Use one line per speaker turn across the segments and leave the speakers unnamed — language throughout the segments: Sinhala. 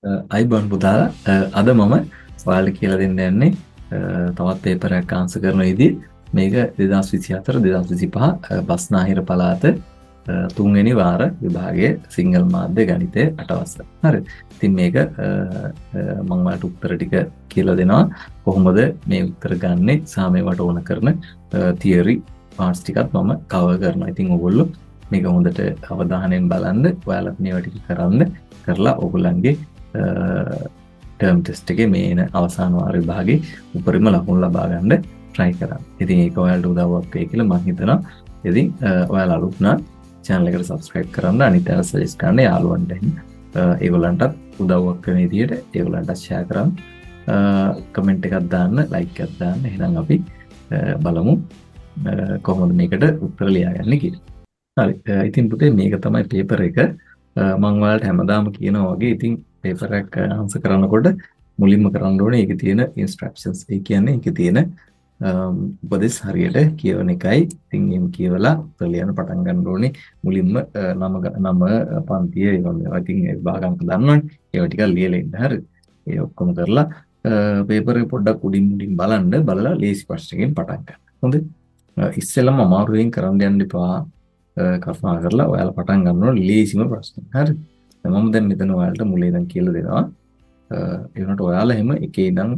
ආයුබෝවන් පුතාලා, අද මම ඔයාලට කියලා දෙන්න යන්නේ තවත් පේපර් එකක් ආන්සර් කරන විදිහ. මේක 2024 2025 බස්නාහිර පළාත තුන්වෙනි වාර විභාගයේ සිංහල මාධ්‍ය ගණිතය අටවසර. හරි. ඉතින් මේක මම ඔයාලට උත්තර ටික කියලා දෙනවා. කොහොමද මේ උත්තර ගන්නෙ සහ මේවට ඕන කරන තියරි පාර්ට්ස් ටිකත් මම කවර් කරනවා. ඉතින් ඔයගොල්ලෝ මේක හොඳට අවධානයෙන් බලන්න. ඔයාලත් මේවා ටික කරන්න. කරලා ඔයගොල්ලන්ගේ ටර්ම් ටෙස්ට් එකේ මේ එන අවසාන වාර විභාගේ උපරිම ලකුණු ලබා ගන්න try කරන්න. ඉතින් ඒක ඔයාලට උදව්වක් වෙයි කියලා මම හිතනවා. ඉතින් ඔයාලා අලුත් නම් channel එකට subscribe කරන්න, අනිත් අයට suggest කරන්න, යාළුවන්ට එහෙම ඒගොල්ලන්ටත් උදව්වක් වෙන විදිහට ඒගොල්ලන්ටත් share කරන්න. කමෙන්ට් එකක් දාන්න, ලයික් එකක් දාන්න. එහෙනම් අපි බලමු කොහොමද මේකට උත්තර ලියාගන්නේ කියලා. හරි. ඉතින් පුතේ මේක තමයි පේපර් එක. මං ඔයාලට හැමදාම කියනවා වගේ ඉතින් පේපර් එකක් ආන්සර් කරනකොට මුලින්ම කරන්න ඕනේ ඒකේ තියෙන ඉන්ස්ට්‍රක්ෂන්ස්. ඒ කියන්නේ ඒකේ තියෙන උපදෙස් හරියට කියවන එකයි. ඉතින් එහෙම කියවලා උත්තර ලියන්න පටන් ගන්න ඕනේ. මුලින්ම නම නම පන්තිය ඒ වගේ. ඉතින් ඒ විභාග අංක දන්නවනේ. ඒවා ටිකක් ලියලා ඉන්න. හරි. ඒ ඔක්කොම කරලා පේපර් එක පොඩ්ඩක් උඩින් උඩින් බලන්න, බලලා ලේසි ප්‍රශ්නකින් පටන් ගන්න. හොඳයි. ඉස්සෙල්ලම අමාරුවෙන් කරන්න යන්න එපා. කරුණා කරලා ඔයාලා පටන් ගන්න ඕනේ ලේසිම ප්‍රශ්න. හරි. දැන් මම දැන් මෙතන ඔයාලට මුලින් ඉඳන් කියලා දෙනවා. ඒ වුණාට ඔයාලා එහෙම එකේ ඉඳන්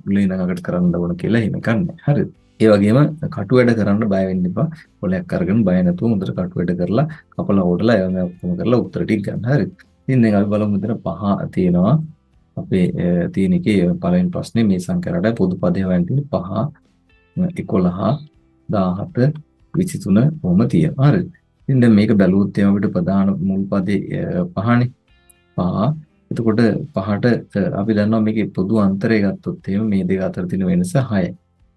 මුලින් ඉඳන් අගට කරන්න ඕන කියලා එහෙම එකක් නෑ. හරිද? ඒ වගේම කටු වැඩ කරන්න බය වෙන්න එපා. කොලයක් අරගෙන බය නැතුව හොඳට කටු වැඩ කරලා කපලා ඕඩලා ඒවා මේ ඔක්කොම කරලා උත්තර ටික ගන්න. හරිද? ඉතින් දැන් අපි බලමු මෙතන පහ තියෙනවා. අපේ තියෙන එකේ පළවෙනි ප්‍රශ්නේ මේ සංඛ්‍යා රටාවේ පොදු පදේ හොයන්න තියෙන්නේ 5, 11, 17, 23 කොහොම තියෙනවා. හරිද? ඉතින් දැන් මේක බැලුවොත් එහෙම අපිට ප්‍රධාන මුල් පදේ පහනේ. පහ. එතකොට පහට අපි දන්නවා මේකේ පොදු අන්තරය ගත්තොත් එහෙම මේ දෙක අතර තියෙන වෙනස 6යි.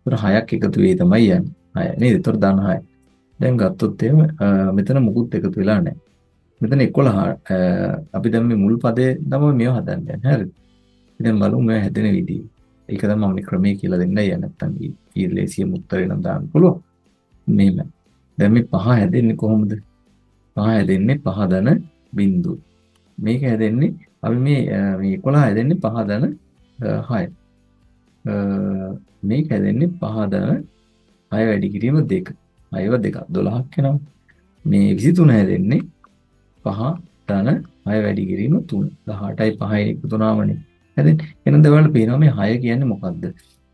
එතකොට 6ක් එකතු වෙයි තමයි යන්නේ. 6 නේද? එතකොට ධන 6. දැන් ගත්තොත් එහෙම මෙතන මුකුත් එකතු වෙලා නැහැ. මෙතන 11 අපි දැන් මේ මුල් පදේ තමයි මේව හදන්න යන්නේ. හරිද? ඉතින් බලමු මේවා හැදෙන විදිය. ඒක තමයි මම මේ ක්‍රමය කියලා දෙන්නයි යන්නේ. නැත්තම් ඊ ලේසියම උත්තරේ නම් දාන්න පුළුවන්. මෙහෙම. දැන් මේ පහ හැදෙන්නේ කොහොමද? පහ හැදෙන්නේ පහ ධන බිංදුව. මේක හැදෙන්නේ අපි මේ මේ 11 හැදෙන්නේ පහ ධන 6. මේක හැදෙන්නේ පහ ධන 6 වැඩි කිරීම 2. 6ව 2 12ක් වෙනවා. මේ 23 හැදෙන්නේ පහ ධන 6 වැඩි කිරීම 3. 18යි 5යි එකතු වුණාමනේ. හැදෙන්නේ. එහෙනම් දැන් ඔයාලට පේනවා මේ 6 කියන්නේ මොකද්ද?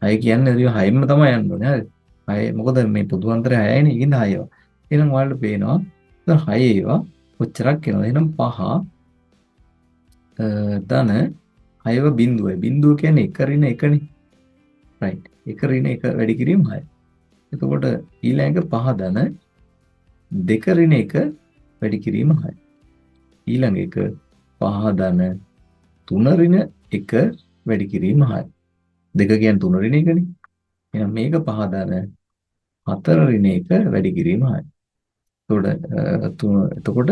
6 කියන්නේ අපි 6න්ම තමයි යන්න ඕනේ. හරි. 6 මොකද මේ පොදු අන්තරය 6යිනේ. ඒකින්ද 6 ඒවා. එහෙනම් ඔයාලට පේනවා දැන් 6 ඒවා කොච්චරක් එනවද? එහෙනම් පහ ධන 6ව බිංදුවයි. බිංදුව කියන්නේ 1 ඍණ 1නේ. රයිට්. 1 ඍණ 1 වැඩි කිරීම 6. එතකොට ඊළඟ පහ ධන 2 ඍණ 1 වැඩි කිරීම 6. ඊළඟ එක පහ ධන 3 ඍණ 1 වැඩි කිරීම 6. දෙක කියන්නේ 3 ඍණ 1නේ. එහෙනම් මේක පහ ධන 4 ඍණ 1 වැඩි කිරීම 6. එතකොට තුන, එතකොට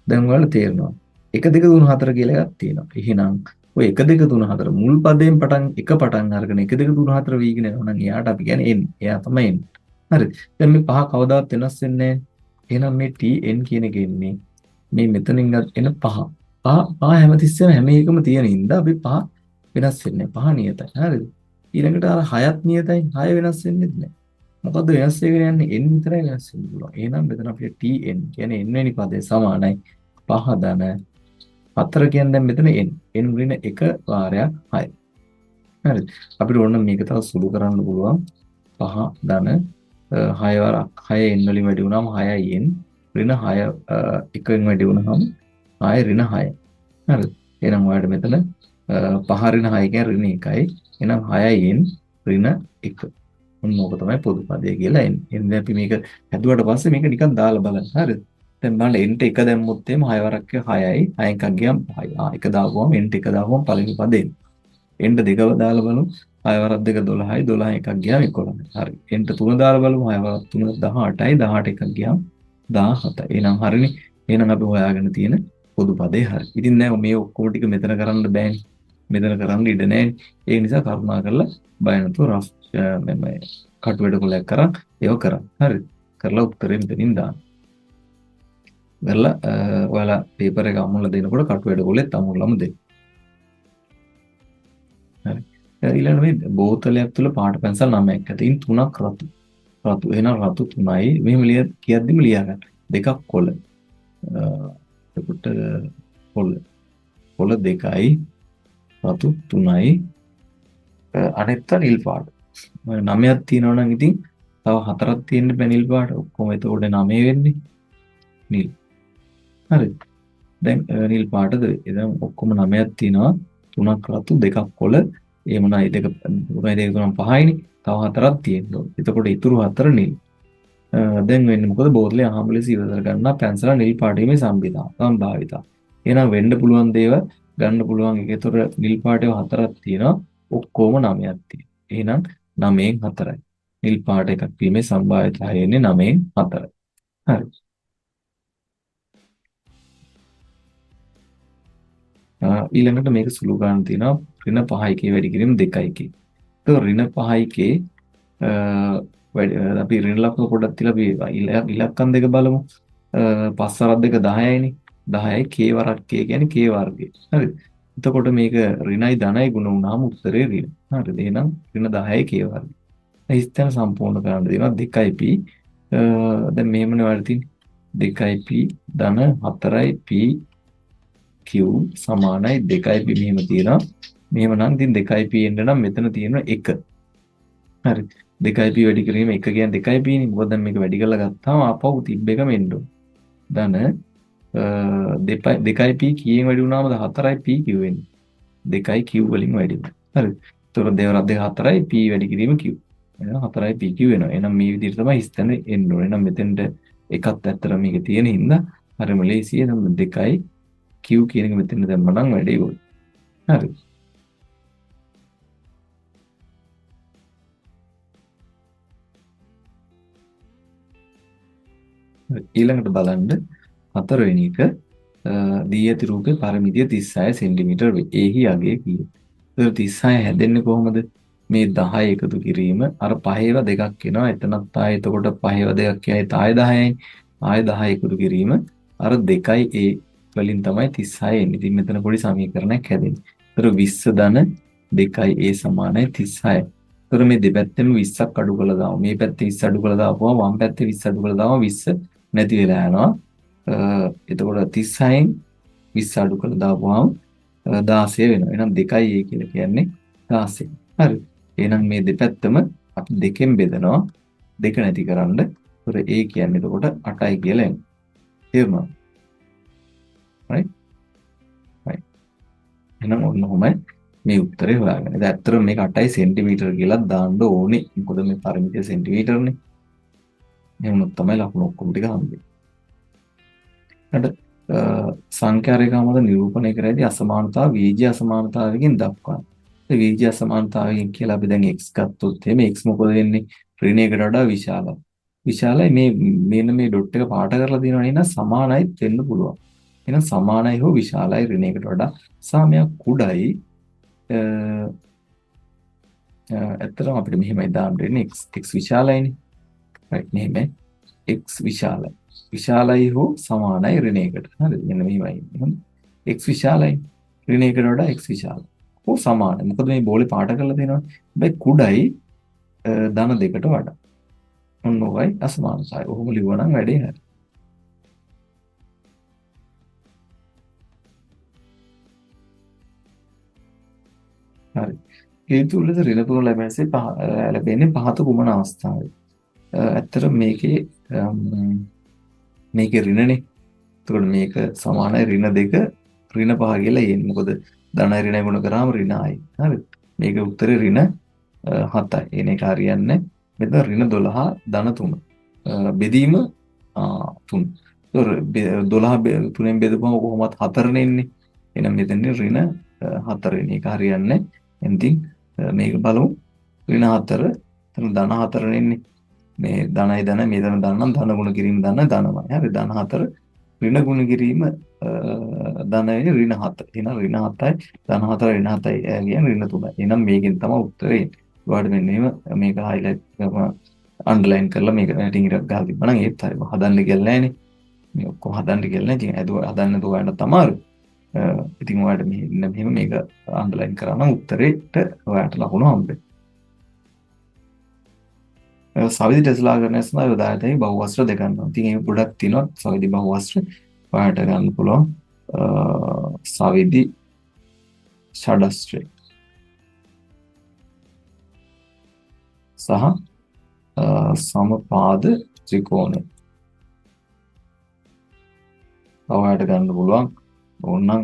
දැන් ඔයාලට තේරෙනවා 1 2 3 4 කියලා එකක් තියෙනවා. එහෙනම් ඔය 1 2 3 4 මුල් පදයෙන් පටන් එක පටන් අරගෙන 1 2 3 4 වීගෙන යනවා නම් එයාට අපි කියන්නේ n. එයා තමයි n. හරි. දැන් මේ පහ කවදාවත් වෙනස් වෙන්නේ නැහැ. එහෙනම් මේ tn කියන එක එන්නේ මේ මෙතනින් එන පහ. පහ පහ හැමතිස්සෙම හැම එකම තියෙන හින්දා අපි පහ වෙනස් වෙන්නේ නැහැ. පහ නියතයි. හරිද? ඊළඟට අර හයත් නියතයි. හය වෙනස් වෙන්නේ නැහැ. මොකද්ද වෙනස් වෙගෙන යන්නේ? N විතරයි වෙනස් වෙන්න පුළුවන්. එහෙනම් මෙතන අපිට tn කියන්නේ n වෙනි පදේ සමානයි පහ ධන හතර කියන්නේ දැන් මෙතන n. N ඍණ එක වාරයක් 6. හරිද? අපිට ඕන නම් මේක තව සුළු කරන්න පුළුවන්. පහ ධන 6 වරක් 6 n වලින් වැඩි වුණාම 6යි n ඍණ 6 එකෙන් වැඩි වුණාම 6 ඍණ 6. හරිද? එහෙනම් ඔයාලට මෙතන පහ ඍණ 6 කියන්නේ ඍණ 1යි. එහෙනම් 6යි n ඍණ 1. ඔන්න ඕක තමයි පොදු පදය කියලා එන්නේ. එහෙනම් අපි මේක හැදුවට පස්සේ මේක නිකන් දාලා බලන්න. හරිද? දැන් බලන්න n ට 1 දැම්මොත් එහෙම 6 වරක් 6යි 6 එකක් ගියාම 5යි. ආ 1 දාපුවම n ට 1 දාපුවම පළවෙනි පදේ එන්නේ. N ට 2 දාලා බලමු 6 වරක් 2 12යි 12 එකක් ගියාම 11යි. හරි. N ට 3 දාලා බලමු 6 වරක් 3 18යි 18 එකක් ගියාම 17යි. එහෙනම් හරිනේ. එහෙනම් අපි හොයාගෙන තියෙන පොදු පදේ හරි. ඉතින් දැන් මේ ඔක්කොම ටික මෙතන කරන්න බෑනේ. මෙතන කරන්න ඉඩ නෑනේ. ඒ නිසා කරුණා කරලා බය නැතුව රෆ් මේ කටු වැඩ කොලයක් කරන් ඒව කරන්න. හරි. කරලා උත්තරේ මෙතනින් දාන්න. කරලා ඔයාලා පේපර් එක අමුණලා දෙනකොට කටු වැඩ කොලෙත් අමුණලම දෙන්න. හරි. ඊළඟ මේ බෝතලයක් තුල පාට පැන්සල් 9ක් ඇත. ඉන් තුනක් රතු. රතු. එහෙනම් රතු 3යි. මෙහෙම ලිය කියද්දිම ලියා ගන්න. දෙකක් කොළ. එතකොට කොළ. කොළ 2යි. රතු 3යි. අනෙත්ත නිල් පාට. 9ක් තියෙනවා නම් ඉතින් තව 4ක් තියෙන්න බෑ නිල් පාට. ඔක්කොම එතකොට 9 වෙන්නේ නිල්. හරි. දැන් නිල් පාටද? දැන් ඔක්කොම 9ක් තියෙනවා. 3ක් රතු දෙකක් කොළ. එහෙමනම් දෙක 3 2 3 5යිනේ. තව 4ක් තියෙන්න ඕනේ. එතකොට ඉතුරු 4 නිල්. දැන් වෙන්නේ මොකද? බෝතලේ අහඹ ලෙස ඉවතර ගන්නා පැන්සල නිල් පාට වීමේ සම්භාවිතා. එහෙනම් වෙන්න පුළුවන් දේවල් ගන්න පුළුවන් එක. ඒතර නිල් පාට ඒවා 4ක් තියෙනවා. ඔක්කොම 9ක් තියෙනවා. එහෙනම් 9න් 4යි. නිල් පාට එකක් වීමේ සම්භාවිතාවය එන්නේ 9න් 4යි. හරි. ඊළඟට මේක සුළු ගන්න තියෙනවා ඍණ 5 කේ වැඩි කිරීම 2 කේ. ඒතකොට ඍණ 5 කේ අපි ඍණ ලකුණු පොඩ්ඩක් තියලා අපි ඉලක්කම් දෙක බලමු. 5 වරක් 2 10යිනේ. 10යි කේ වරක් කේ කියන්නේ කේ වර්ගය. හරිද? එතකොට මේක ඍණයි ධනයි ගුණ වුණාම උත්තරේ ඍණ. හරිද? එහෙනම් ඍණ 10යි කේ වර්ගය. දැන් හිස්තැන සම්පූර්ණ කරන්න දෙනවා 2යි පි. දැන් මෙහෙමනේ ඔයාලට තියෙන්නේ. 2යි පි ධන 4යි පි q සමානයි 2යි පි මෙහෙම තියෙනවා. මෙහෙම නම් ඉතින් 2යි පි එන්න නම් මෙතන තියෙනවා 1. හරි. 2යි පි වැඩි කිරීම 1 කියන්නේ 2යි පි නේ. මොකද දැන් මේක වැඩි කරලා ගත්තාම ආපහු තිබ්බ එකම එන්න ඕන. ධන 2යි පි කීයෙන් වැඩි වුණාමද 4යි පි q වෙන්නේ. 2යි q වලින් වැඩි වෙනවා. හරි. එතකොට දෙවරක් දෙක 4යි පි වැඩි කිරීම q. එහෙනම් 4යි පි q වෙනවා. එහෙනම් මේ විදිහට තමයි හිස්තැන එන්න ඕනේ. එහෙනම් මෙතෙන්ට එකත් ඇත්තට මේක තියෙන හින්දා හරිම ලේසියි. එහෙනම් 2යි q කියන එක මෙතෙන්ට දැම්ම නම් වැඩේ ඉවරයි. හරි. ඊළඟට බලන්න හතරවෙනි එක දී ඇති රූපේ පරිමිතිය 36 සෙන්ටිමීටර් වේ. එහි අගය කීයද? ඒතර 36 හැදෙන්නේ කොහොමද? මේ 10 එකතු කිරීම අර පහේව දෙකක් එනවා. එතනත් ආයෙ එතකොට පහේව දෙකක් කියයි ආයෙ 10යි. ආයෙ 10 එකතු කිරීම අර 2යි ඒ වලින් තමයි 36 එන්නේ. ඉතින් මෙතන පොඩි සමීකරණයක් හැදෙන්නේ. ඒතර 20 ධන 2යි ඒ සමානයි 36. ඒතර මේ දෙපැත්තෙම 20ක් අඩු කරලා දාමු. මේ පැත්තේ 20 අඩු කරලා දාපුවම වම් පැත්තේ 20 අඩු කරලා දාම 20 නැති වෙලා යනවා. එතකොට 36න් 20 අඩු කරලා දාපුවම 16 වෙනවා. එහෙනම් 2යි ඒ කියලා කියන්නේ 16. හරි. එහෙනම් මේ දෙපැත්තම අපි දෙකෙන් බෙදනවා. දෙක නැති කරන්න. ඒතර ඒ කියන්නේ එතකොට 8යි කියලා එනවා. තේරුණාද? Right? Right. එහෙනම් ඔන්න ඔහොමයි මේ උත්තරේ හොයාගන්න. දැන් ඇත්තටම මේක 8යි සෙන්ටිමීටර් කියලා දාන්න ඕනේ. මොකද මේ පරිමිතිය සෙන්ටිමීටර්නේ. එහෙම වුණොත් තමයි ලකුණු ඔක්කොම ටික හම්බෙන්නේ. ඊට සංඛ්‍යා රේඛා මත නිරූපණය කරද්දී අසමානතාව වීජීය අසමානතාවයකින් දක්වන්න. ඒ වීජීය අසමානතාවයකින් කියලා අපි දැන් x ගත්තොත් එහෙම x මොකද වෙන්නේ? ඍණ එකට වඩා විශාලයි. විශාලයි මේ මෙන්න මේ ඩොට් එක පාට කරලා තියෙනවා නේද? සමානයිත් වෙන්න පුළුවන්. එහෙනම් සමානයි හෝ විශාලයි ඍණ එකට වඩා සාමයක් කුඩයි. ඇත්තටම අපිට මෙහෙමයි දාන්න වෙන්නේ x විශාලයිනේ. රයිට් මෙහෙමයි x විශාලයි. විශාලයි හෝ සමානයි ඍණ එකට. හරිද? මෙන්න මෙහෙමයි ඉන්නේ. හොඳ. x විශාලයි ඍණ එකට වඩා x විශාලයි හෝ සමානයි. මොකද මේ බෝලේ පාට කරලා දෙනවා. හැබැයි කුඩයි ධන දෙකට වඩා. ඔන්න ඔයයි අසමානතාවය. ඔහොම ලිව්වා නම් වැඩේ හරි. හරි. හේතු ලෙස ඍණ තුන ලැබෙනසේ ලැබෙන්නේ පහත කුමන අවස්ථාවේද? ඇත්තටම මේකේ මේකේ ඍණනේ. එතකොට මේක සමානයි ඍණ 2 ඍණ 5 කියලා එන්නේ. මොකද ධනයි ඍණයි ගුණ කරාම ඍණ ආයි. හරි. මේක උත්තරේ ඍණ 7යි. එන එක හරියන්නේ මෙතන ඍණ 12 ධන 3. බෙදීම 3. එතකොට 12 තුනෙන් බෙදපුවම කොහොමත් 4නේ එන්නේ. එහෙනම් මෙතන ඍණ 4 වෙන එක හරියන්නේ. ඉතින් මේක බලමු. ඍණ 4 එතන ධන 4 එන්නේ. මේ ධනයි ධන මේ ධන ධන නම් ධන ගුණ කිරීම ධන ධනමයි. හරි ධන 4 ඍණ ගුණ කිරීම ධන වෙන්නේ ඍණ 7. එහෙනම් ඍණ 7යි ධන 4 ඍණ 7යි කියන්නේ ඍණ 3යි. එහෙනම් මේකෙන් තමයි උත්තරේ එන්නේ. ඔයාලට මෙන්න එහෙම මේක හයිලයිට් කරලා අන්ඩර්ලයින් කරලා මේක ටින් එකක් ගහලා තිබ්බා නම් ඒත් හරි. මම හදන්න කියලා නෑනේ. මේ ඔක්කොම හදන්න කියලා නෑ. ඉතින් හදන්න නැතුව හොයන්නත් අමාරුයි. ඉතින් ඔයාලට මෙහෙම මේක අන්ඩර්ලයින් කරා නම් උත්තරේට ඔයාලට ලකුණු හම්බෙයි. සවිදි ටෙස්ලාකරණය සඳහා යොදා ඇති බහුවස්ත්‍ර දෙකක් නම්. ඉතින් ඒක ගොඩක් තියෙනවා සවිදි බහුවස්ත්‍ර. ඔයාලට ගන්න පුළුවන් සවිදි ෂඩස්ත්‍රය සහ සමපාද ත්‍රිකෝණය. ඔයාලට ගන්න පුළුවන් ඕනනම්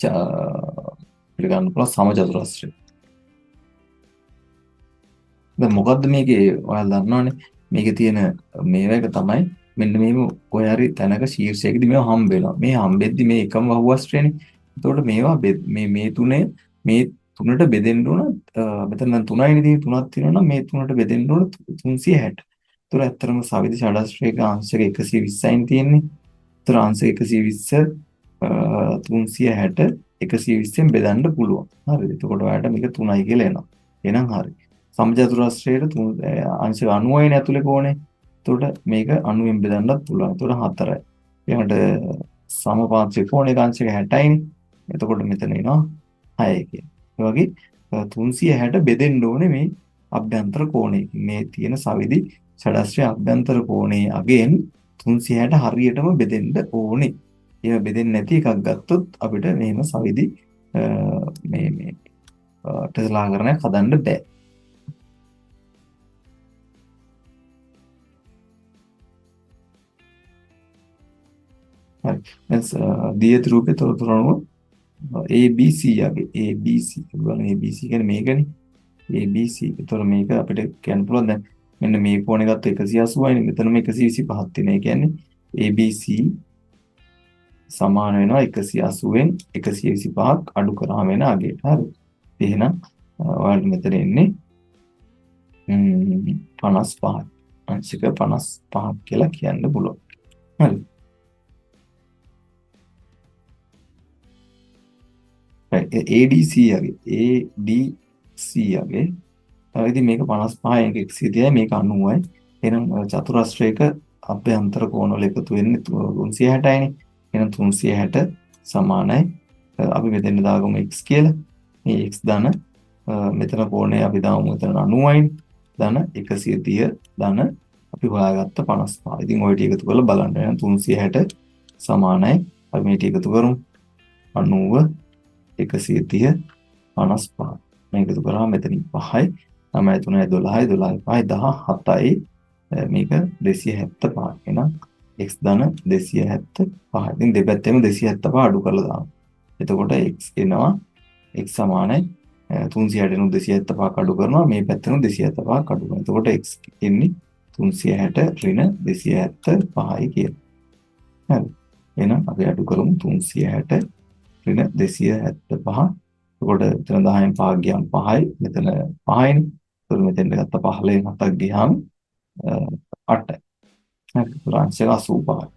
අපිට ගන්න පුළුවන් සමචතුරස්‍රය. දැන් මොකද්ද මේකේ ඔයාලා දන්නවනේ මේකේ තියෙන මේව එක තමයි මෙන්න මෙහෙම කොහේ හරි තැනක ශීර්ෂයකදී මේවා හම්බ වෙනවා. මේ හම්බෙද්දි මේ එකම බහුවස්ත්‍රයනේ. එතකොට මේවා මේ මේ තුනේ මේ තුනට බෙදෙන්න ඕන. මෙතන දැන් තුනයිනේ තියෙන්නේ. තුනක් තියෙනවා නම් මේ තුනට බෙදෙන්න ඕන 360. ඒතර ඇත්තටම සවිදි ෂඩස්ත්‍රයක අංශක 120යින් තියෙන්නේ. ඒතර අංශක 120 360 120න් බෙදන්න පුළුවන්. හරිද? එතකොට ඔයාලට මේක 3යි කියලා එනවා. එහෙනම් හරි. සමචතුරස්‍රයට අංශක 90යිනේ ඇතුලේ කෝණේ. එතකොට මේක 90න් බෙදන්නත් පුළුවන්. එතකොට 4යි. ඊළඟට සමපාද ත්‍රිකෝණයක අංශක 60යිනේ. එතකොට මෙතන එනවා 6 කියලා. ඒ වගේ 360 බෙදෙන්න ඕනේ මේ අභ්‍යන්තර කෝණයකින්. මේ තියෙන සවිදි ෂඩස්ත්‍රයේ අභ්‍යන්තර කෝණයේ අගෙන් 360 හරියටම බෙදෙන්න ඕනේ. එහෙම බෙදෙන්නේ නැති එකක් ගත්තොත් අපිට මෙහෙම සවිදි මේ මේ ටෙස්ලාකරණයක් හදන්න බෑ. හරි. දැන් දී ඇති රූපේ තොරතුරු අනුව ABC යගේ ABC බලන්න ABC කියන්නේ මේකනේ. ABC. ඒතර මේක අපිට කියන්න පුළුවන් දැන් මෙන්න මේ කෝණේ ගත්ත 180යිනේ. මෙතනම 125ක් තියෙනවා. ඒ කියන්නේ ABC සමාන වෙනවා 180න් 125ක් අඩු කරාම එන අගයට. හරි. එහෙනම් ඔයාලට මෙතන එන්නේ 55. අංශක 55ක් කියලා කියන්න පුළුවන්. හරි. ADC යගේ ADC යගේ ඉතින් මේක 55 එක 130යි මේක 90යි. එහෙනම් චතුරස්‍රයක අභ්‍යන්තර කෝණ වල එකතු වෙන්නේ 360යිනේ. එහෙනම් 360 සමානයි අපි මෙතෙන් දාගමු x කියලා. මේ x ධන මෙතන කෝණය අපි දාමු මෙතන 90යිනේ. ධන 130 ධන අපි හොයාගත්ත 55. ඉතින් ඔය ටික එකතු කරලා බලන්න. එහෙනම් 360 සමානයි අපි මේ ටික එකතු කරමු 90 130 55. මේ එකතු කරාම මෙතනින් 5යි 9 3 12යි 12යි 5යි 17යි මේක 275. එහෙනම් x ධන 275. ඉතින් දෙපැත්තෙම 275 අඩු කරලා දාමු. එතකොට x එනවා x සමානයි 360 නුත් 275ක් අඩු කරනවා මේ පැත්තෙනුත් 275ක් අඩු කරනවා. එතකොට x එන්නේ 360 ඍණ 275යි කියලා. හරි. එහෙනම් අපි අඩු කරමු 360 ඍණ 275. එතකොට මෙතන 10න් 5ක් ගියාම 5යි මෙතන 5යිනේ. එතකොට මෙතෙන්ට ගත්ත 15න් 7ක් ගියාම 8යි. හරි. එතකොට අංශක 85යි.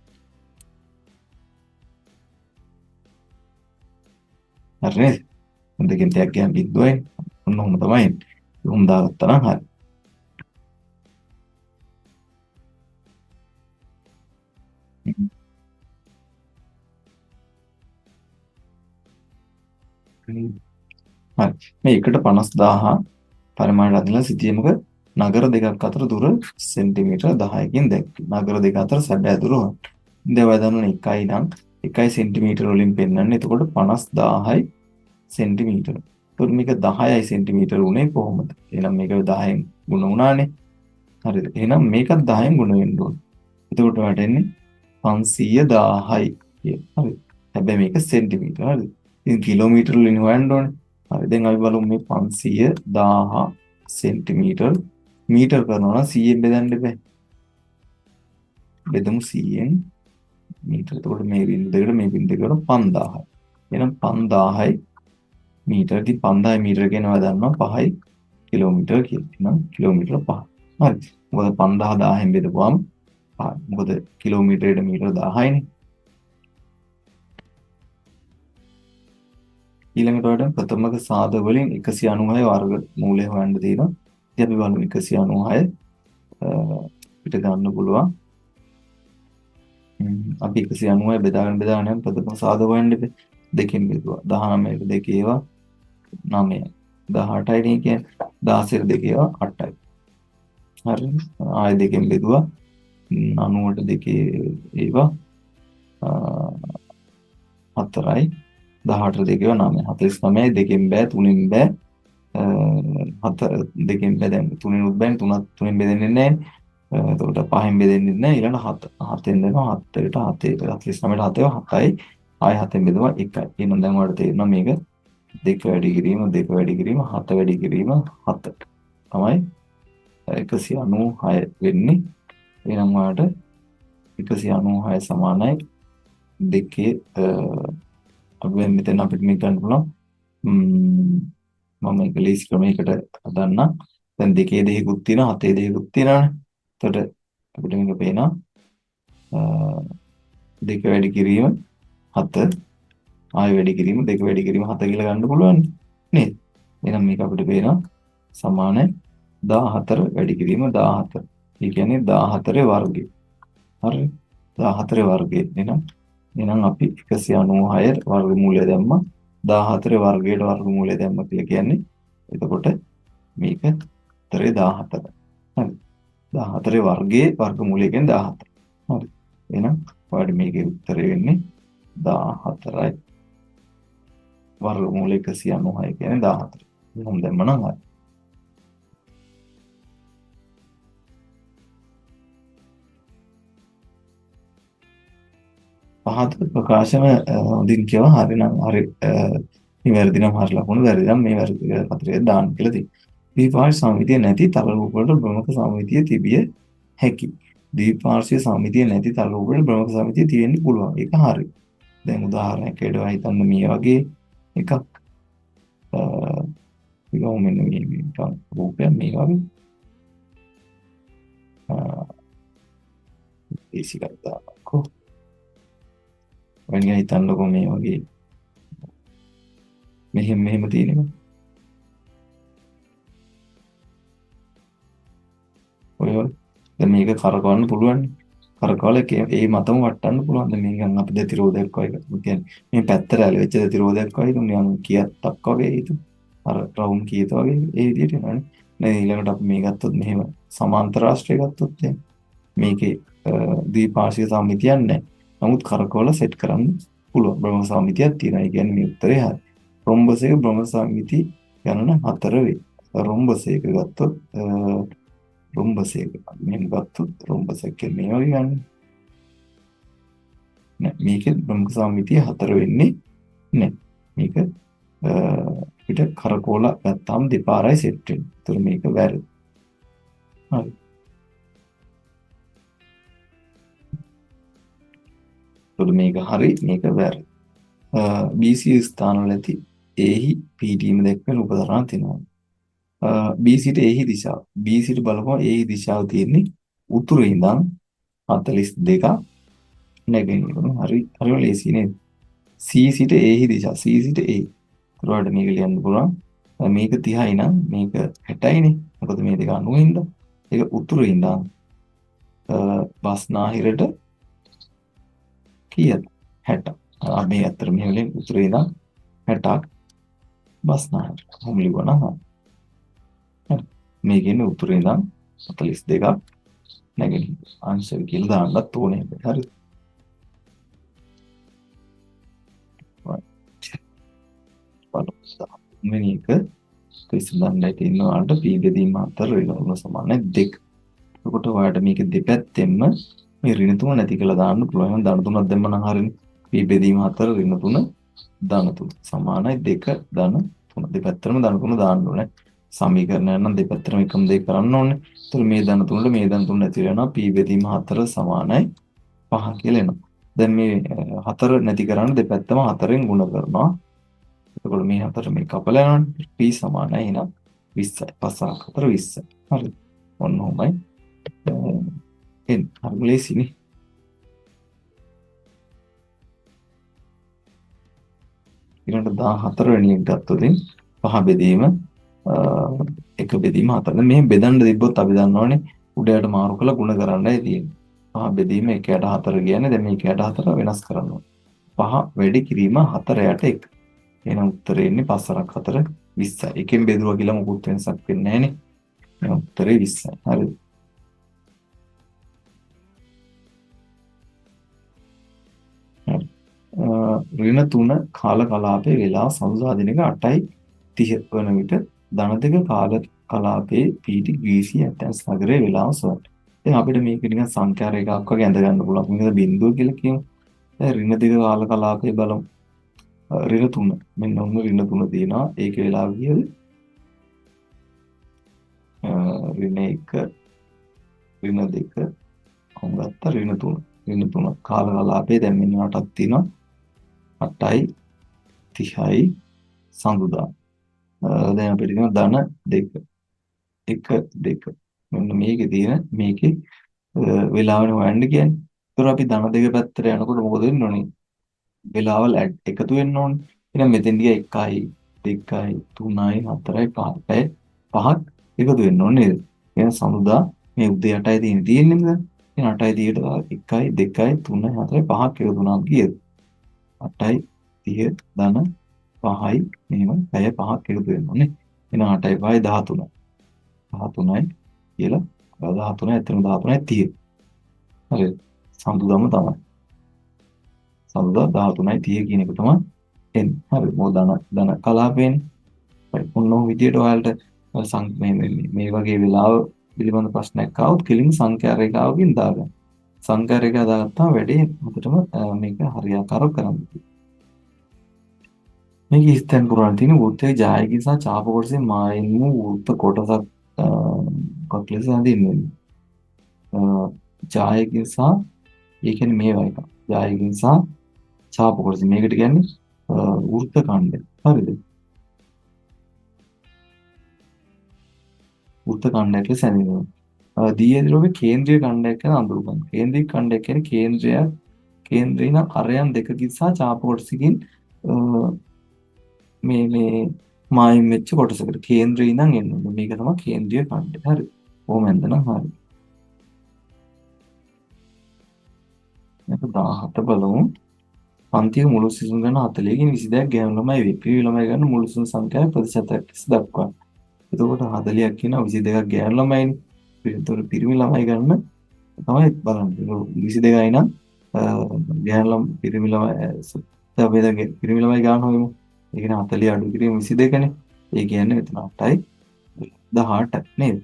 හරි නේද? දෙකෙන් ටිකක් ගියාම බිඳුවයි. ඔන්න ඔහොම තමයි එන්නේ. ඔහොම දාගත්තා නම් හරි. හරි. මේ එකට 50000 පරිමාණයට අදලා සිතියමක නගර දෙකක් අතර දුර සෙන්ටිමීටර් 10කින් දැක්වේ. නගර දෙක අතර සැබෑ දුර හොයන්න. දැන් ඔයා දන්නවනේ 1යි නම් 1 සෙන්ටිමීටර වලින් පෙන්වන්නේ. එතකොට 50000යි සෙන්ටිමීටර. එතකොට මේක 10යි සෙන්ටිමීටර උනේ කොහොමද? එහෙනම් මේක 10න් ගුණ වුණානේ. හරිද? එහෙනම් මේකත් 10න් ගුණ වෙන්න ඕනේ. එතකොට ඔයාලට එන්නේ 510යි කියලා. හරි. හැබැයි මේක සෙන්ටිමීටර. හරිද? ඉතින් කිලෝමීටර වලින් හොයන්න ඕනේ. හරි. දැන් අපි බලමු මේ 510 සෙන්ටිමීටර් මීටර් කරනවා නම් 100න් බෙදන්න එපා. බෙදමු 100න් මීටර. එතකොට මේ බිංදු දෙකට මේ බිංදු දෙකට 5000යි. එහෙනම් 5000යි මීටර. ඉතින් 5000 මීටර කියනවා දන්නවා 5යි කිලෝමීටර කියලා. එහෙනම් කිලෝමීටර 5. හරි. මොකද 5000 1000න් බෙදපුවාම 5. මොකද කිලෝමීටරයට මීටර 1000යිනේ. ඊළඟට ඔයාලට ප්‍රථමක සාද වලින් 196 වර්ග මූලය හොයන්න තියෙනවා. ඉතින් අපි බලමු 196 අපිට ගන්න පුළුවන්. අපි 196 බෙදාගෙන බෙදාගෙන යන ප්‍රථම සාධක හොයන්න එපා. දෙකෙන් බෙදුවා. 19ට දෙක ඒවා 9යි. 18යි නේ කියන්නේ. 16ට දෙක ඒවා 8යි. හරි. ආයෙ දෙකෙන් බෙදුවා. 90ට දෙකේ ඒවා 4යි. 18ට දෙක ඒවා 9යි. 49යි. දෙකෙන් බෑ, තුනෙන් බෑ. 4 දෙකෙන් බෑ. දැන් තුනෙනුත් බෑනේ. තුනත් තුනෙන් බෙදෙන්නේ නෑනේ. එතකොට පහෙන් බෙදෙන්නේ නෑ. ඊළඟ 7 7ෙන් දෙනවා. 7ට 7 49ට 7 ඒවා 7යි. ආයෙ 7ෙන් බෙදුවා 1යි. එහෙනම් දැන් ඔයාලට තේරෙනවා මේක 2 වැඩි කිරීම 2 වැඩි කිරීම 7 වැඩි කිරීම 7 තමයි 196 වෙන්නේ. එහෙනම් ඔයාලට 196 සමානයි දෙකේ අපි මෙතන අපිට මේක ගන්න පුළුවන්. මම මේක ලීස් ක්‍රමයකට හදන්නම්. දැන් දෙකේ දෙකකුත් තියෙනවා, හතේ දෙකකුත් තියෙනවානේ. එතකොට අපිට මේක පේනවා 2 වැඩි කිරීම 7 ආයෙ වැඩි කිරීම 2 වැඩි කිරීම 7 කියලා ගන්න පුළුවන් නේද? එහෙනම් මේක අපිට පේනවා සමානයි 14 වැඩි කිරීම 14. ඒ කියන්නේ 14 වර්ගය. හරි. 14 වර්ගය. එහෙනම් අපි 196 වර්ගමූලය දැම්මා. 14 වර්ගයට වර්ගමූලය දැම්මා කියලා කියන්නේ එතකොට මේක උත්තරේ 14. හරි. 14 වර්ගයේ වර්ගමූලය කියන්නේ 14. හරි. එහෙනම් ඔයාලට මේකේ උත්තරේ වෙන්නේ 14යි. වර්ගමූල 196 කියන්නේ 14. එහෙනම් දැම්ම නම් හරි. පහත ප්‍රකාශන හොඳින් කියවා හරි නම් හරි, නිවැරදි නම් හරි ලකුණු, වැරදි නම් මේ වැරදි පත්‍රය දාන්න කියලා තියෙනවා. ද්විපාර්ශ්ව සමිතිය නැති තල රූප වලට භ්‍රමක සමිතිය තිබිය හැකි. ද්විපාර්ශ්ව සමිතිය නැති තල රූප වලට භ්‍රමක සමිතිය තියෙන්න පුළුවන්. ඒක හරි. දැන් උදාහරණයක් විදිහට හිතන්න මේ වගේ එකක්. ඊළඟ මෙන්න මේ නිකන් රූපයක් මේ වගේ. ඒසි එකක් දාන්නකෝ. ඔය නිකන් හිතන්නකෝ මේ වගේ මෙහෙම මෙහෙම තියෙන එක. ඔය වගේ. දැන් මේක කරකවන්න පුළුවන්. කරකවල ඒ මතම වට්ටන්න පුළුවන්. දැන් මේක නිකන් අපි දැති රෝදයක් වගේ එකක්. ඒ කියන්නේ මේ පැත්තට ඇලවෙච්ච දැති රෝදයක් වගේ හිතමු. නිකන් කියත්තක් වගේ හිතමු. අර රවුම් කීත වගේ ඒ විදිහට එනවනේ. දැන් ඊළඟට අපි මේ ගත්තොත් මෙහෙම සමාන්තර රාෂ්ට්‍රය ගත්තොත් එහෙම මේකේ ද්විපාර්ශ්වික සම්මිතියක් නැහැ. නමුත් කරකවල සෙට් කරන්න පුළුවන්. බ්‍රහ්ම සම්මිතියක් තියෙනවා. ඒ කියන්නේ මේ උත්තරේ හරි. රොම්බස් එක බ්‍රහ්ම සම්මිති ගණන 4 වේ. රොම්බස් එක ගත්තොත් රොම්බස් එක මෙහෙම ගත්තොත් රොම්බස් එක මේ වගේ ගන්න. නෑ මේකේ බ්‍රහ්ම සම්මිතිය 4 වෙන්නේ නෑ. මේක අපිට කරකවල ගත්තාම දෙපාරයි සෙට් වෙන්නේ. ඒතර මේක වැරදි. හරි. එතකොට මේක හරි මේක වැරදි. BC ස්ථානවල ඇති ඒහි පිහිටීම දැක්වෙන රූප තරණ තියෙනවා. B සිට ඒහි දිශාව. B සිට බලපුවම ඒහි දිශාව තියෙන්නේ උතුරේ ඉඳන් 42ක් නැගෙනහිර. හරි හරිම ලේසි නේද? C සිට ඒහි දිශාව. C සිට A. එතකොට මේක ලියන්න පුළුවන්. මේක 30යි නම් මේක 60යිනේ. මොකද මේ දෙක 90 හින්දා. ඒක උතුරේ ඉඳන් බස්නාහිරට කීයද? 60. මේ අතර මෙහෙම ලියන්න උතුරේ ඉඳන් 60ක් බස්නාහිර. කොහොම ලිව්වා නම් හරි. හරි. මේ කියන්නේ උතුරේ ඉඳන් 42ක් නැගෙනහිර. ආන්සර් කියලා දාන්නත් ඕනේ හැබැයි. හරි. තුන්වෙනි එක විසඳන්නයි තියෙන්නේ ඔයාලට P බෙදීම 4 ඍණ සමානයි 2. එතකොට ඔයාලට මේක දෙපැත්තෙන්ම මේ ඍණ 3 නැති කරලා දාන්න පුළුවන්. එහෙනම් ධන 3ක් දැම්ම නම් හරිනේ. P බෙදීම 4 ඍණ 3 ධන 3 සමානයි 2 ධන 3. දෙපැත්තටම ධන 3 දාන්න ඕනේ. සමීකරණයක් නම් දෙපැත්තටම එකම දේ කරන්න ඕනේ. එතකොට මේ ධන 3ට මේ ධන 3 නැති වෙනවා. P බෙදීම 4 සමානයි 5 කියලා එනවා. දැන් මේ 4 නැති කරන්න දෙපැත්තම 4ෙන් ගුණ කරනවා. එතකොට මේ 4 මේ කපලා යනවනේ. P සමානයි එහෙනම් 20යි. 5 4 20යි. හරි. ඔන්න ඔහොමයි. එන්න හරි ලේසිනේ. ඊළඟට 14 වෙනි එක ගත්තොත් 5 බෙදීම 1 බෙදීම 4. දැන් මෙහෙම බෙදන්න තිබ්බොත් අපි දන්නවනේ උඩ යට මාරු කරලා ගුණ කරන්නයි තියෙන්නේ. 5 බෙදීම 1 යට 4 කියන්නේ දැන් මේ 1 යට 4 වෙනස් කරන්න ඕනේ. 5 වැඩි කිරීම 4 යට 1. එහෙනම් උත්තරේ එන්නේ 5 වරක් 4 20යි. එකෙන් බෙදුවා කියලා මොකුත් වෙනසක් වෙන්නේ නැහනේ. එහෙනම් උත්තරේ 20යි. හරිද? ඍණ 3 කාල කලාපයේ වේලාව සඳුදා දිනක 8:30 වන විට ධන 2 කාල කලාපයේ පීටි ග්‍රීසිය ඇතැන්ස් නගරයේ වේලාව සොයන්න. දැන් අපිට මේක නිකන් සංඛ්‍යා රේඛාවක් වගේ ඇඳ ගන්න පුළුවන්. මේක බිඳුව කියලා කියමු. දැන් ඍණ 2 කාල කලාපයේ බලමු. ඍණ 3. මෙන්න ඔන්න ඍණ 3 තියෙනවා. ඒක වේලාව කීයද? ඍණ 1 ඍණ 2 කොහොම ගත්තා ඍණ 3. ඍණ 3 කාල කලාපයේ දැන් මෙන්න 8ක් තියෙනවා. 8:30යි සඳුදා. දැන් අපිට තියෙනවා ධන 2 1 2. මෙන්න මේකේ තියෙන මේකේ වෙලාවනේ හොයන්න කියන්නේ. ඒතර අපි ධන 2 පැත්තට යනකොට මොකද වෙන්න ඕනේ? වෙලාවල් එකතු වෙන්න ඕනේ. එහෙනම් මෙතෙන් ගියා 1යි 2යි 3යි 4යි 5යි 5ක් එකතු වෙන්න ඕනේ නේද? එහෙනම් සඳුදා මේ උදේ 8යි තියෙන්නේ නේද? එහෙනම් 8:30ට 1යි 2යි 3යි 4යි 5ක් එකතු වුණාම කීයද? 8:30 ධන 5යි මෙහෙම පැය 5ක් එකතු වෙන්න ඕනේ. එහෙනම් 8යි 5යි 13. 13යි කියලා 13 ඇත්තටම 13:30. හරිද? සඳුදාම තමයි. සඳුදා 13:30 කියන එක තමයි එන්නේ. හරි. මොකද ධන කලාපේනේ. හරි. ඔන්න ඔය විදියට ඔයාලට මේ වගේ වෙලාව පිළිබඳ ප්‍රශ්නයක් ආවොත් කෙලින්ම සංඛ්‍යා රේඛාවකින් දාගන්න. සංඛ්‍යා රේඛාව දාගත්තාම වැඩේ හොඳටම මේක හරියාකාරව කරන්න පුළුවන්. මේක ඉස්තෙන් පුරාණ තියෙන වෘත්තයේ ජායකී සහ චාප කොටසේ මායිම් වූ වෘත්ත කොටසක් මොකක් ලෙස හඳින්වන්නේ. ජායකී සහ ඒ කියන්නේ මේවා එක. ජායකී සහ චාප කොටස. මේකට කියන්නේ වෘත්ත ඛණ්ඩය. හරිද? වෘත්ත ඛණ්ඩයක් ලෙස හැඳින්වෙනවා. දී ඇති රූපේ කේන්ද්‍රීය ඛණ්ඩයක් කියලා අඳුරගන්න. කේන්ද්‍රීය ඛණ්ඩයක් කියන්නේ කේන්ද්‍රේ නම් අරයන් දෙකකින් සහ චාප කොටසකින් මේ මේ මායිම් වෙච්ච කොටසකට කේන්ද්‍රේ ඉඳන් එන්න ඕනේ. මේක තමයි කේන්ද්‍රීය ඛණ්ඩය. හරි. කොහොම ඇන්දනම් හරි. මේක 17 බලමු. පන්තියේ මුළු සිසුන් ගණන 40කින් 22ක් ගැහැණු ළමයි වේ. පිරිමි ළමයි ගන්න මුළු සිසුන් සංඛ්‍යාව ප්‍රතිශතයක් ලෙස දක්වන්න. එතකොට 40ක් කියනවා 22ක් ගැහැණු ළමයිනේ. එතකොට පිරිමි ළමයි ගන්න තමයි බලන්නේ. 22යි නම් ගැහැණු ළම පිරිමි ළමයි දැන් අපි දැන් පිරිමි ළමයි ගන්න හොයමු. ඒ කියන්නේ 40 අඩු කිරීම 22 නේ. ඒ කියන්නේ මෙතන 8යි 18 නේද?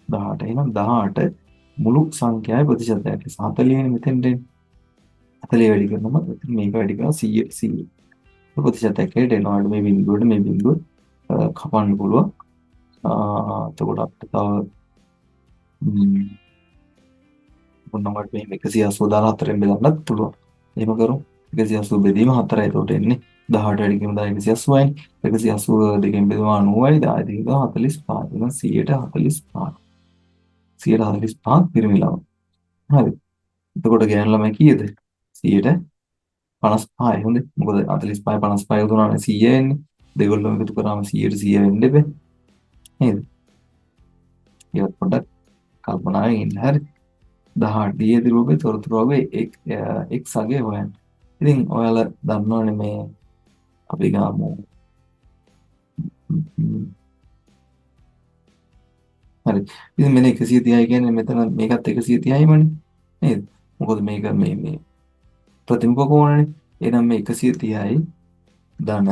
18. එහෙනම් 18 මුළු සංඛ්‍යාවේ ප්‍රතිශතයක්. 40 නේ මෙතෙන්ට එන්නේ. 40 වැඩි කරනම මෙතන මේක වැඩි කරනවා 100 ප්‍රතිශතයක් එකට එනවා. මේ බිඳුවට මේ බිඳුව කපන්න පුළුවන්. එතකොට අපිට තව මොනවාට මේ 180 දාලා 4ෙන් බෙදන්නත් පුළුවන්. එහෙම කරමු. 180 බෙදීම 4යි. එතකොට එන්නේ 18 වැඩි කිරීම 180යි. 180 දෙකෙන් බෙදුවම 90යි. 10 දෙකෙන් 45. එහෙනම් 145. 145 පිරිමි ළමයි. හරි. එතකොට ගෑනු ළමයි කීයද? 155යි. හොඳේ. මොකද 45 55 එකතු වුණානේ 100 එන්නේ. දෙගොල්ලම එකතු කරාම 100ට 100 වෙන්න එපා. නේද? ඒවත් පොඩ්ඩක් කල්පනාවෙන් ඉන්න. හරි. 18 දී ඇති රූපේ තොරතුරු වගේ එක් අගය හොයන්න. ඉතින් ඔයාලා දන්නවනේ මේ අපි ගමු. හරි. ඉතින් මෙන්න 130යි කියන්නේ මෙතන මේකත් 130යිමනේ. නේද? මොකද මේක මේ මේ ප්‍රතිමුඛ කෝණනේ. එහෙනම් මේ 130යි ධන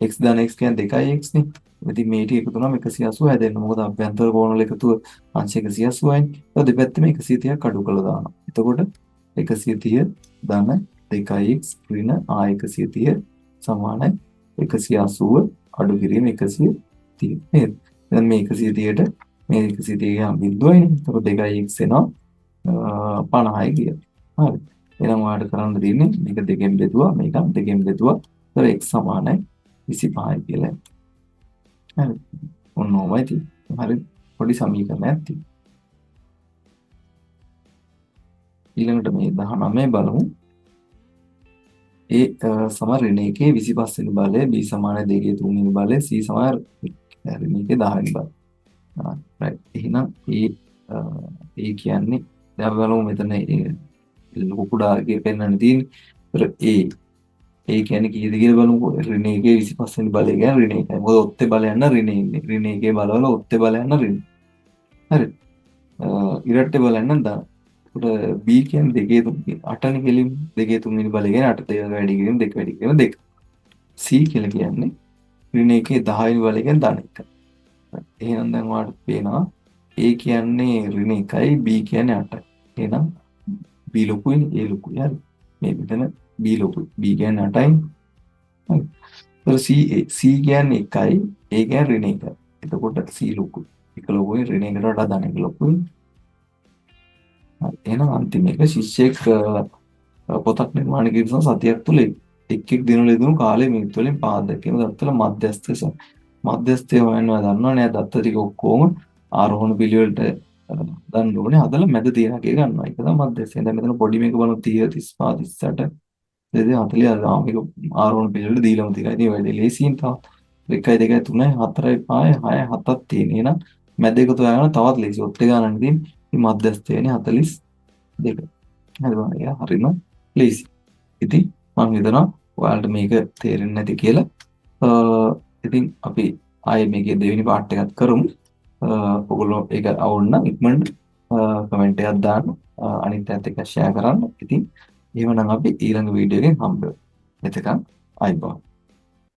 x ධන x කියන්නේ 2x නේ. ඉතින් මේ ටික එකතු වුණාම 180 හැදෙන්න. මොකද අභ්‍යන්තර කෝණ වල එකතුව අංශ 180යිනේ. ඒක දෙපැත්තෙම 130ක් අඩු කරලා දානවා. එතකොට 130 ධන 2x ඍණ ආ 130 සමානයි 180 අඩු කිරීම 130 නේද? දැන් මේ 130ට මේ 130 ගියාම බිඳුවයිනේ. එතකොට 2x එනවා 50යි කියලා. හරි. එහෙනම් ඔයාලට කරන්න තියෙන්නේ මේක දෙකෙන් බෙදුවා, මේකත් දෙකෙන් බෙදුවා. එතකොට x සමානයි 25යි කියලා. හරි. ඔන්න ඔහොමයි තියෙන්නේ. හරි පොඩි සමීකරණයක් තියෙනවා. ඊළඟට මේ 19 බලමු. ඒ සම ඍණ එකේ 25 වෙනි බලය, B සමානයි දෙකේ තුන් වෙනි බලය, C සමාන ඍණ එකේ 10 වෙනි බලය. රයිට්. එහෙනම් ඒ කියන්නේ දැන් අපි බලමු මෙතන ඒ ලොකු කුඩා එකේ පෙන්වන්න තියෙන්නේ. ඒතර A ඒ කියන්නේ කීයද කියලා බලමුකෝ. ඍණ එකේ 25 වෙනි බලය කියන්නේ ඍණ එකයි. මොකද ඔත්තේ බලයන් නම් ඍණ ඉන්නේ. ඍණ එකේ බලවල ඔත්තේ බලයන් නම් ඍණ. හරි. ඉරට්ටේ බලයන් නම් ධන. එතකොට B කියන්නේ දෙකේ තුන් අටනේ කෙලින්ම දෙකේ තුන්වෙනි බලය කියන්නේ අට දෙක වැඩි කිරීම දෙක වැඩි කිරීම දෙක. C කියලා කියන්නේ ඍණ එකේ 10 වෙනි බලය කියන්නේ ධන එක. එහෙනම් දැන් ඔයාලට පේනවා A කියන්නේ ඍණ එකයි B කියන්නේ 8යි. එහෙනම් B ලොකුයිනේ A ලොකුයි. හරි. මේ මෙතන B ලොකුයි. B කියන්නේ 8යි. හරි. එතකොට C A C කියන්නේ 1යි A කියන්නේ ඍණ එකයි. එතකොට C ලොකුයි. එක ලොකුයි ඍණ එකට වඩා ධන එක ලොකුයි. හරි. එහෙනම් අන්තිම එක ශිෂ්‍යයෙක් පොතක් නිර්මාණය කිරීම සඳහා සතියක් තුළ එක් එක් දිනවල යෙදුණු කාලය මිනිත්තු වලින් පහක් දැක්වීම දත්තවල මධ්‍යස්ථය හොයනවා දන්නවනේ. දත්ත ටික ඔක්කොම ආරෝහණ පිළිවෙලට දන්න ඕනේ. හදලා මැද තියෙන එක ගන්නවා. ඒක තමයි මධ්‍යස්ථය. දැන් මෙතන පොඩි මේක බලමු 30 35 38 2 40 ආ මේක ආරෝහණ පිළිවෙලට දීලම තියෙනවා. ඉතින් වැඩි ලේසියෙන් තවත් 1 2 3 4 5 6 7ක් තියෙන. එහෙනම් මැද එක හොයාගන්න තවත් ලේසි. ඔත්තේ ගණන් ඉතින් මේ මධ්‍යස්ථය වෙන්නේ 42. හරි බලන්න. ඒක හරිම ලේසි. ඉතින් මං හිතනවා ඔයාලට මේක තේරෙන්නේ නැති කියලා. ඉතින් අපි ආයේ මේකේ දෙවෙනි පාර්ට් එකත් කරමු. ඔයගොල්ලෝ ඒක අවුල් නම් ඉක්මනට කමෙන්ට් එකක් දාන්න. අනිත් අයත් එක්ක ෂෙයා කරන්න. ඉතින් එහෙමනම් අපි ඊළඟ වීඩියෝ එකෙන් හම්බ වෙමු. එතකන් ආයුබෝවන්.